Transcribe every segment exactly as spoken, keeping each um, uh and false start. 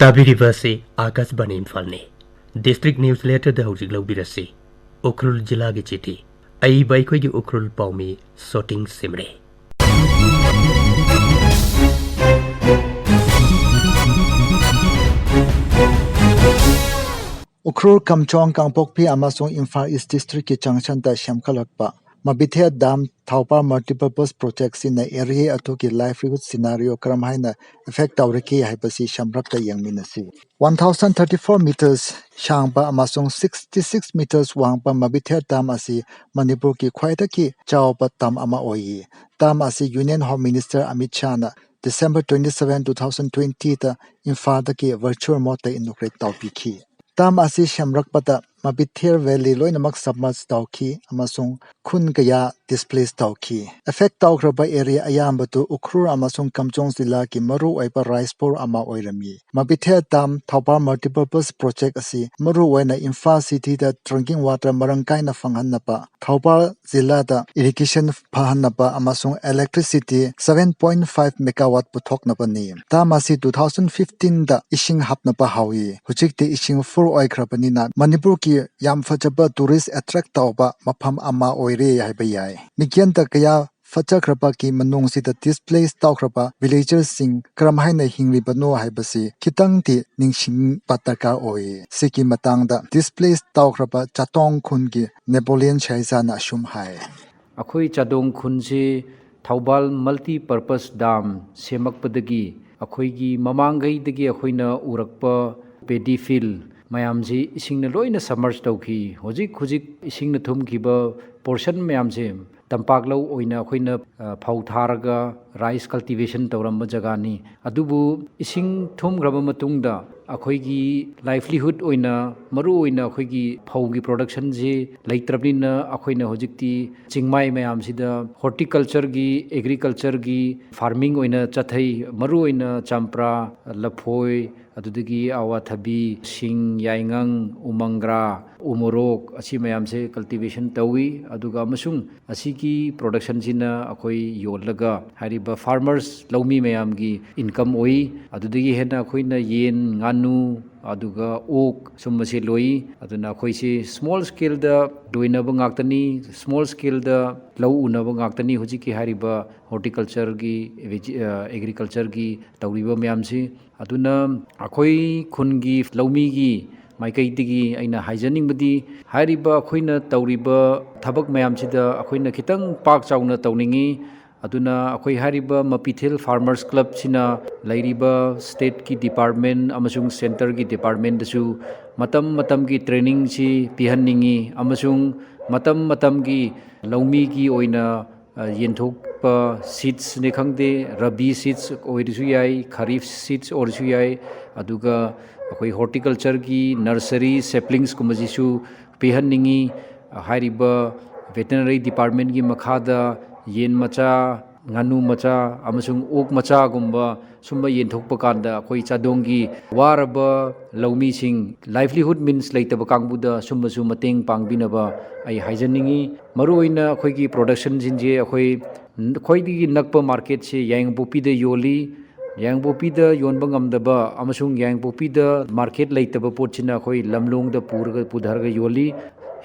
ꯇꯥꯕꯤꯔꯤꯕ ꯑꯁꯤ ꯑꯥꯀꯥꯁꯕꯥꯅꯤ ꯏꯝꯐꯥꯜꯅꯤ꯫ District News Letter ꯗ ꯍꯧꯖꯤꯛ ꯂꯧꯕꯤꯔꯁꯤ, ꯎꯈ꯭ꯔꯨꯜ ꯖꯤꯂꯥꯒꯤ ꯆꯤꯊꯤ꯫ ꯑꯏꯕ ꯑꯩꯈꯣꯏꯒꯤ ꯎꯈ꯭ꯔꯨꯜ ꯄꯥꯎꯃꯤ ꯁꯣꯇꯤꯡ ꯁꯤꯝꯔꯦ꯫ ꯎꯈ꯭ꯔꯨꯜ, ꯀꯝꯆꯣꯡ, ꯀꯥꯡꯄꯣꯛꯄꯤ ꯑꯃꯁꯨꯡ ꯏꯝꯐꯥꯜ ꯏꯁ ꯗꯤꯁꯇ꯭ꯔꯤꯛꯀꯤ ꯖꯪꯁꯟꯗ ꯁꯦꯝꯒꯠꯂꯛꯄ ꯃꯕꯤꯊꯦ ꯗꯥꯝ ꯊꯧꯕꯥꯜ ꯃꯜꯇꯤꯄꯔꯄꯁ ꯄ꯭ꯔꯣꯖꯦꯛꯁꯤꯅ ꯑꯦꯔꯤꯌꯥ ꯑꯗꯨꯒꯤ ꯂꯥꯏꯚꯂꯤꯍꯨꯗ ꯁꯤꯅꯥꯔꯤꯑꯣ ꯀꯔꯝꯍꯥꯏꯅ ꯑꯦꯐꯦꯛ ꯇꯧꯔꯤꯒꯦ ꯍꯥꯏꯕꯁꯤ ꯁꯝꯂꯞꯇ ꯌꯦꯡꯃꯤꯟꯅꯁꯤ꯫ One thousand thirty four meters ꯁꯥꯡꯕ ꯑꯃꯁꯨꯡ sixty six meters ꯋꯥꯡꯕ ꯃꯕꯤꯊꯦ ꯗꯥꯝ ꯑꯁꯤ ꯃꯅꯤꯄꯨꯔꯒꯤ ꯈ꯭ꯋꯥꯏꯗꯒꯤ ꯆꯥꯎꯕ ꯗꯥꯝ ꯑꯃ ꯑꯣꯏꯌꯦ꯫ ꯗꯥꯝ ꯑꯁꯤ ꯌꯨꯅꯤꯌꯟ ꯍꯣꯝ ꯃꯤꯅꯤꯁꯇꯔ ꯑꯃꯤꯠ ꯁꯥꯍꯅ December twenty seven, two thousand twenty ꯗ ꯏꯝꯐꯥꯜꯗꯒꯤ ꯚꯔꯆꯨꯑꯦꯜ ꯃꯣꯗꯇ ꯏꯅꯣꯒ꯭ꯔꯦꯠ ꯇꯧꯕꯤꯈꯤ꯫ ꯗꯥꯝ ꯑꯁꯤ ꯁꯦꯝꯂꯛꯄꯗ ꯃꯕꯤꯊꯦꯔ ꯚꯦꯂꯤ ꯂꯣꯏꯅꯃꯛ ꯁꯕꯃꯔꯖ ꯇꯧꯈꯤ ꯑꯃꯁꯨꯡ ꯈꯨꯟ ꯀꯌꯥ ꯗꯤꯁꯄ꯭ꯂꯦꯁ ꯇꯧꯈꯤ꯫ ꯑꯦꯐꯦꯛ ꯇꯧꯈ꯭ꯔꯕ ꯑꯦꯔꯤꯌꯥ ꯑꯌꯥꯝꯕꯗꯨ ꯎꯈ꯭ꯔꯨꯜ ꯑꯃꯁꯨꯡ ꯀꯝꯆꯣꯡ ꯖꯤꯂꯥꯒꯤ ꯃꯔꯨꯑꯣꯏꯕ ꯔꯥꯏꯁ ꯕꯣꯜ ꯑꯃ ꯑꯣꯏꯔꯝꯃꯤ꯫ ꯃꯕꯤꯊꯦꯔ ꯗꯥꯝ ꯊꯧꯕꯥꯜ ꯃꯜꯇꯤꯄꯔꯄꯁ ꯄ꯭ꯔꯣꯖꯦꯛ ꯑꯁꯤ ꯃꯔꯨꯑꯣꯏꯅ ꯏꯝꯐꯥꯜ ꯁꯤꯇꯤꯗ ꯗ꯭ꯔꯤꯡꯀꯤꯡ ꯋꯥꯇꯔ ꯃꯔꯥꯡ ꯀꯥꯏꯅ ꯐꯪꯍꯟꯅꯕ, ꯊꯧꯕꯥꯜ ꯖꯤꯂꯥꯗ ꯏꯔꯤꯒꯦꯁꯟ ꯐꯍꯟꯅꯕ ꯑꯃꯁꯨꯡ electricity seven point five megawatt ꯄꯨꯊꯣꯛꯅꯕꯅꯤ꯫ ꯗꯥꯝ ꯑꯁꯤ two thousand fifteen ꯗ ꯏꯁꯤꯡ ꯍꯥꯞꯅꯕ ꯍꯧꯏ꯫ ꯍꯧꯖꯤꯛꯇꯤ ꯏꯁꯤꯡ ꯐꯨꯜ ꯑꯣꯏꯈ꯭ꯔꯕꯅꯤꯅ ꯃꯅꯤꯄꯨꯔꯒꯤ ꯌꯥꯝ ꯐꯖꯕ ꯇꯨꯔꯤꯁ ꯑꯦꯇ꯭ꯔꯦꯛ ꯇꯧꯕ ꯃꯐꯝ ꯑꯃ ꯑꯣꯏꯔꯦ ꯍꯥꯏꯕ ꯌꯥꯏ꯫ ꯃꯤꯒꯦꯟꯗ ꯀꯌꯥ ꯐꯠꯆꯈ꯭ꯔꯕꯒꯤ ꯃꯅꯨꯡꯁꯤꯗ ꯗꯤꯁꯄ꯭ꯂꯦꯁ ꯇꯧꯈ꯭ꯔꯕ ꯚꯤꯂꯦꯖꯔꯁꯤꯡ ꯀꯔꯝꯍꯥꯏꯅ ꯍꯤꯡꯂꯤꯕꯅꯣ ꯍꯥꯏꯕꯁꯤ ꯈꯤꯇꯪꯗꯤ ꯅꯤꯡꯁꯤꯡꯕ ꯗꯔꯀꯥꯔ ꯑꯣꯏ꯫ ꯁꯤꯒꯤ ꯃꯇꯥꯡꯗ ꯗꯤꯁꯄ꯭ꯂꯦꯁ ꯇꯧꯈ꯭ꯔꯕ ꯆꯥꯇꯣꯡ ꯈꯨꯟꯒꯤ ꯅꯦꯄꯣꯂꯤꯌꯟ ꯁꯥꯏꯖꯥꯅ ꯑꯁꯨꯝ ꯍꯥꯏ꯫ ꯑꯩꯈꯣꯏ ꯆꯥꯗꯣꯡ ꯈꯨꯟꯁꯤ ꯊꯧꯕꯥꯜ ꯃꯜꯇꯤ ꯄꯔꯄꯁ ꯗꯥꯝ ꯁꯦꯝꯃꯛꯄꯗꯒꯤ ꯑꯩꯈꯣꯏꯒꯤ ꯃꯃꯥꯡꯈꯩꯗꯒꯤ ꯑꯩꯈꯣꯏꯅ ꯎꯔꯛꯄ ꯄꯦꯗꯤ ꯐꯤꯜ ꯃꯌꯥꯝꯁꯤ ꯏꯁꯤꯡꯅ ꯂꯣꯏꯅ ꯁꯕꯃꯔꯖ ꯇꯧꯈꯤ꯫ ꯍꯧꯖꯤꯛ ꯍꯧꯖꯤꯛ ꯏꯁꯤꯡꯅ ꯊꯨꯝꯈꯤꯕ ꯄꯣꯔꯁꯟ ꯃꯌꯥꯝꯁꯦ ꯇꯝꯄꯥꯛ ꯂꯧ ꯑꯣꯏꯅ ꯑꯩꯈꯣꯏꯅ, ꯑ, ꯐꯧ ꯊꯥꯔꯒ ꯔꯥꯏꯁ ꯀꯜꯇꯤꯚꯦꯁꯟ ꯇꯧꯔꯝꯕ ꯖꯒꯥꯅꯤ꯫ ꯑꯗꯨꯕꯨ ꯏꯁꯤꯡ ꯊꯨꯝꯈ꯭ꯔꯕ ꯃꯇꯨꯡꯗ ꯑꯩꯈꯣꯏꯒꯤ ꯂꯥꯏꯚꯂꯤꯍꯨꯗ ꯑꯣꯏꯅ, ꯃꯔꯨ ꯑꯣꯏꯅ ꯑꯩꯈꯣꯏꯒꯤ ꯐꯧꯒꯤ ꯄ꯭ꯔꯣꯗꯛꯁꯟꯁꯤ ꯂꯩꯇ꯭ꯔꯕꯅꯤꯅ, ꯑꯩꯈꯣꯏꯅ ꯍꯧꯖꯤꯛꯇꯤ ꯆꯤꯡꯃꯥꯏ ꯃꯌꯥꯝꯁꯤꯗ ꯍꯣꯔꯇꯤꯀꯜꯆꯔꯒꯤ, ꯑꯦꯒ꯭ꯔꯤꯀꯜꯆꯔꯒꯤ ꯐꯥꯔꯃꯤꯡ ꯑꯣꯏꯅ ꯆꯠꯊꯩ꯫ ꯃꯔꯨ ꯑꯣꯏꯅ ꯆꯝꯄ꯭ꯔꯥ, ꯂꯐꯣꯏ, ꯑꯗꯨꯗꯒꯤ ꯑꯋꯥꯊꯕꯤ, ꯁꯤꯡ, ꯌꯥꯏꯉꯪ, ꯎꯃꯪꯒ꯭ꯔꯥ, ꯎꯃꯣꯔꯣꯛ, ꯑꯁꯤ ꯃꯌꯥꯝꯁꯦ ꯀꯜꯇꯤꯚꯦꯁꯟ ꯇꯧꯏ꯫ ꯑꯗꯨꯒ ꯑꯃꯁꯨꯡ ꯑꯁꯤꯒꯤ ꯄ꯭ꯔꯣꯗꯛꯁꯟꯁꯤꯅ ꯑꯩꯈꯣꯏ ꯌꯣꯜꯂꯒ ꯍꯥꯏꯔꯤꯕ ꯐꯥꯔꯃꯔꯁ, ꯂꯧꯃꯤ ꯃꯌꯥꯝꯒꯤ ꯏꯟꯀꯝ ꯑꯣꯏ꯫ ꯑꯗꯨꯗꯒꯤ ꯍꯦꯟꯅ ꯑꯩꯈꯣꯏꯅ ꯌꯦꯟ, ꯉꯥꯅꯨ, ꯑꯗꯨꯒ ꯑꯣꯛ, ꯁꯨꯝꯕꯁꯦ ꯂꯣꯏ꯫ ꯑꯗꯨꯅ ꯑꯩꯈꯣꯏꯁꯤ ꯁ꯭ꯃꯣꯜ ꯁ꯭ꯀꯦꯜꯗ ꯂꯣꯏꯅꯕ ꯉꯥꯛꯇꯅꯤ, ꯁ꯭ꯃꯣꯜ ꯁ꯭ꯀꯦꯜꯗ ꯂꯧ ꯎꯅꯕ ꯉꯥꯛꯇꯅꯤ ꯍꯧꯖꯤꯛꯀꯤ ꯍꯥꯏꯔꯤꯕ ꯍꯣꯔꯇꯤꯀꯜꯆꯔꯒꯤ, ꯚꯦꯖꯤ-, ꯑ, ꯑꯦꯒ꯭ꯔꯤꯀꯜꯆꯔꯒꯤ ꯇꯧꯔꯤꯕ ꯃꯌꯥꯝꯁꯤ꯫ ꯑꯗꯨꯅ ꯑꯩꯈꯣꯏ ꯈꯨꯟꯒꯤ ꯂꯧꯃꯤꯒꯤ ꯃꯥꯏꯀꯩꯗꯒꯤ ꯑꯩꯅ ꯍꯥꯏꯖꯅꯤꯡꯕꯗꯤ, ꯍꯥꯏꯔꯤꯕ ꯑꯩꯈꯣꯏꯅ ꯇꯧꯔꯤꯕ ꯊꯕꯛ ꯃꯌꯥꯝꯁꯤꯗ ꯑꯩꯈꯣꯏꯅ ꯈꯤꯇꯪ ꯄꯥꯛ ꯆꯥꯎꯅ ꯇꯧꯅꯤꯡꯉꯤ꯫ ꯑꯗꯨꯅ ꯑꯩꯈꯣꯏ ꯍꯥꯏꯔꯤꯕ ꯃꯄꯤꯊꯦꯜ ꯐꯥꯔꯃꯔꯁ ꯀ꯭ꯂꯕꯁꯤꯅ ꯂꯩꯔꯤꯕ ꯁ꯭ꯇꯦꯠꯀꯤ ꯗꯤꯄꯥꯔꯠꯃꯦꯟ ꯑꯃꯁꯨꯡ ꯁꯦꯟꯇꯔꯒꯤ ꯗꯤꯄꯥꯔꯠꯃꯦꯟꯗꯁꯨ ꯃꯇꯝ ꯃꯇꯝꯒꯤ ꯇ꯭ꯔꯦꯅꯤꯡꯁꯤ ꯄꯤꯍꯟꯅꯤꯡꯉꯤ, ꯑꯃꯁꯨꯡ ꯃꯇꯝ ꯃꯇꯝꯒꯤ ꯂꯧꯃꯤꯒꯤ ꯑꯣꯏꯅ, ꯑ, ꯌꯦꯟꯊꯣꯛꯄ ꯁꯤꯗ꯭ꯁꯅꯦ ꯈꯪꯗꯦ, ꯔꯕꯤ ꯁꯤꯗ꯭ꯁ ꯑꯣꯏꯔꯁꯨ ꯌꯥꯏ, ꯈꯔꯤꯐ ꯁꯤꯗ꯭ꯁ ꯑꯣꯏꯔꯁꯨ ꯌꯥꯏ, ꯑꯗꯨꯒ ꯑꯩꯈꯣꯏ ꯍꯣꯔꯇꯤꯀꯜꯆꯔꯒꯤ ꯅꯔꯁꯔꯤ ꯁꯦꯞꯂꯤꯡꯁꯀꯨꯝꯕꯁꯤꯁꯨ ꯄꯤꯍꯟꯅꯤꯡꯉꯤ꯫ ꯍꯥꯏꯔꯤꯕ ꯚꯦꯇꯦꯅꯔꯤ ꯗꯤꯄꯥꯔꯠꯃꯦꯟꯒꯤ ꯃꯈꯥꯗ ꯌꯦꯟ ꯃꯆꯥ, ꯉꯥꯅꯨ ꯃꯆꯥ ꯑꯃꯁꯨꯡ ꯑꯣꯛ ꯃꯆꯥꯒꯨꯝꯕ ꯁꯨꯝꯕ ꯌꯦꯟꯊꯣꯛꯄ ꯀꯥꯟꯗ ꯑꯩꯈꯣꯏ ꯆꯥꯗꯣꯡꯒꯤ ꯋꯥꯔꯕ ꯂꯧꯃꯤꯁꯤꯡ, ꯂꯥꯏꯚꯂꯤꯍꯨꯗ ꯃꯤꯟꯁ ꯂꯩꯇꯕ ꯀꯥꯡꯕꯨꯗ ꯁꯨꯝꯕꯁꯨ ꯃꯇꯦꯡ ꯄꯥꯡꯕꯤꯅꯕ ꯑꯩ ꯍꯥꯏꯖꯅꯤꯡꯉꯤ꯫ ꯃꯔꯨꯑꯣꯏꯅ ꯑꯩꯈꯣꯏꯒꯤ ꯄ꯭ꯔꯣꯗꯛꯁꯟꯁꯤꯡꯁꯦ ꯑꯩꯈꯣꯏ ꯈ꯭ꯋꯥꯏꯗꯒꯤ ꯅꯛꯄ ꯃꯥꯔꯀꯦꯠꯁꯦ ꯌꯥꯏꯉꯪꯄꯣꯛꯄꯤꯗ ꯌꯣꯜꯂꯤ꯫ ꯌꯥꯏꯉꯪꯄꯣꯛꯄꯤꯗ ꯌꯣꯟꯕ ꯉꯝꯗꯕ ꯑꯃꯁꯨꯡ ꯌꯥꯏꯉꯪꯄꯣꯛꯄꯤꯗ ꯃꯥꯔꯀꯦꯠ ꯂꯩꯇꯕ ꯄꯣꯠꯁꯤꯅ ꯑꯩꯈꯣꯏ ꯂꯝꯂꯣꯡꯗ ꯄꯨꯔꯒ, ꯄꯨꯊꯔꯒ ꯌꯣꯜꯂꯤ꯫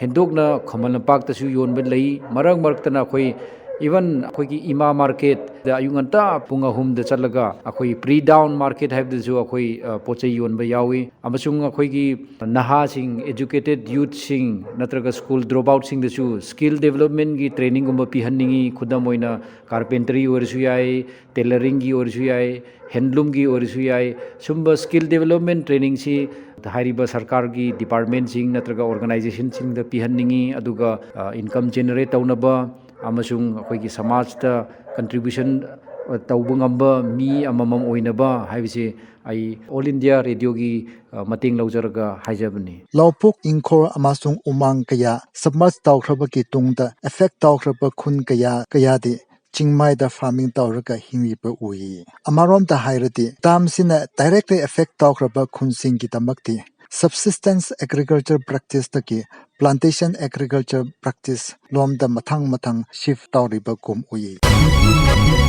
ꯍꯦꯟꯗꯣꯛꯅ ꯈꯨꯃꯟ ꯂꯝꯄꯥꯛꯇꯁꯨ ꯌꯣꯟꯕ ꯂꯩ꯫ ꯃꯔꯛ ꯃꯔꯛꯇꯅ ꯑꯩꯈꯣꯏ, ꯏꯚꯟ ꯑꯩꯈꯣꯏꯒꯤ ꯏꯃꯥ ꯃꯥꯔꯀꯦꯠꯇ ꯑꯌꯨꯛ ꯉꯟꯇꯥ ꯄꯨꯡ ꯑꯍꯨꯝꯗ ꯆꯠꯂꯒ ꯑꯩꯈꯣꯏ ꯄ꯭ꯔꯤ ꯗꯥꯎꯟ ꯃꯥꯔꯀꯦꯠ ꯍꯥꯏꯕꯗꯁꯨ ꯑꯩꯈꯣꯏ, ꯑ, ꯄꯣꯠ ꯆꯩ ꯌꯣꯟꯕ ꯌꯥꯎꯏ꯫ ꯑꯃꯁꯨꯡ ꯑꯩꯈꯣꯏꯒꯤ ꯅꯍꯥꯁꯤꯡ, ꯑꯦꯖꯨꯀꯦꯇꯦꯗ ꯌꯨꯠꯁꯤꯡ ꯅꯠꯇ꯭ꯔꯒ ꯁ꯭ꯀꯨꯜ ꯗ꯭ꯔꯣꯞ ꯑꯥꯎꯠꯁꯤꯡꯗꯁꯨ ꯁ꯭ꯀꯤꯜ ꯗꯦꯕꯂꯞꯃꯦꯟꯒꯤ ꯇ꯭ꯔꯦꯅꯤꯡꯒꯨꯝꯕ ꯄꯤꯍꯟꯅꯤꯡꯏ꯫ ꯈꯨꯗꯝ ꯑꯣꯏꯅ ꯀꯥꯔꯄꯦꯟꯇꯔꯤ ꯑꯣꯏꯔꯁꯨ ꯌꯥꯏ, ꯇꯦꯂꯔꯤꯡꯒꯤ ꯑꯣꯏꯔꯁꯨ ꯌꯥꯏ, ꯍꯦꯟꯂꯨꯝꯒꯤ ꯑꯣꯏꯔꯁꯨ ꯌꯥꯏ꯫ ꯁꯨꯝꯕ ꯁ꯭ꯀꯤꯜ ꯗꯦꯕꯂꯞꯃꯦꯟ ꯇ꯭ꯔꯦꯅꯤꯡꯁꯤ ꯍꯥꯏꯔꯤꯕ ꯁꯔꯀꯥꯔꯒꯤ ꯗꯤꯄꯥꯔꯠꯃꯦꯟꯁꯤꯡ ꯅꯠꯇ꯭ꯔꯒ ꯑꯣꯔꯒꯅꯥꯏꯖꯦꯁꯟꯁꯤꯡꯗ ꯄꯤꯍꯟꯅꯤꯡꯏ꯫ ꯑꯗꯨꯒ, ꯑ, ꯏꯟꯀꯝ ꯖꯦꯅꯦꯔꯦꯠ ꯇꯧꯅꯕ ꯑꯃꯁꯨꯡ ꯑꯩꯈꯣꯏꯒꯤ ꯁꯃꯥꯖꯇ ꯀꯟꯇ꯭ꯔꯤꯕ꯭ꯌꯨꯁꯟ ꯇꯧꯕ ꯉꯝꯕ ꯃꯤ ꯑꯃꯃꯝ ꯑꯣꯏꯅꯕ ꯍꯥꯏꯕꯁꯦ ꯑꯩ All India Radioꯒꯤ, ꯑ, ꯃꯇꯦꯡ ꯂꯧꯖꯔꯒ ꯍꯥꯏꯖꯕꯅꯤ꯫ ꯂꯧꯕꯨꯛ, ꯏꯪꯈꯣꯜ ꯑꯃꯁꯨꯡ ꯎꯃꯪ ꯀꯌꯥ submerge ꯇꯧꯈ꯭ꯔꯕꯒꯤ ꯇꯨꯡꯗ affect ꯇꯧꯈ꯭ꯔꯕ ꯈꯨꯟ ꯀꯌꯥ ꯀꯌꯥꯗꯤ ꯆꯤꯡꯃꯥꯏꯗ farming ꯇꯧꯔꯒ ꯍꯤꯡꯂꯤꯕ ꯎꯏ꯫ ꯑꯃꯔꯣꯝꯗ ꯍꯥꯏꯔꯗꯤ, dam ꯁꯤꯅ directly affect ꯇꯧꯈ꯭ꯔꯕ ꯈꯨꯟꯁꯤꯡꯒꯤꯗꯃꯛꯇꯤ subsistence agriculture practice ꯇꯒꯤ plantation agriculture practice ꯂꯣꯝꯗ ꯃꯊꯪ ꯃꯊꯪ shift ꯇꯧꯔꯤꯕꯒꯨꯝ ꯎꯏ꯫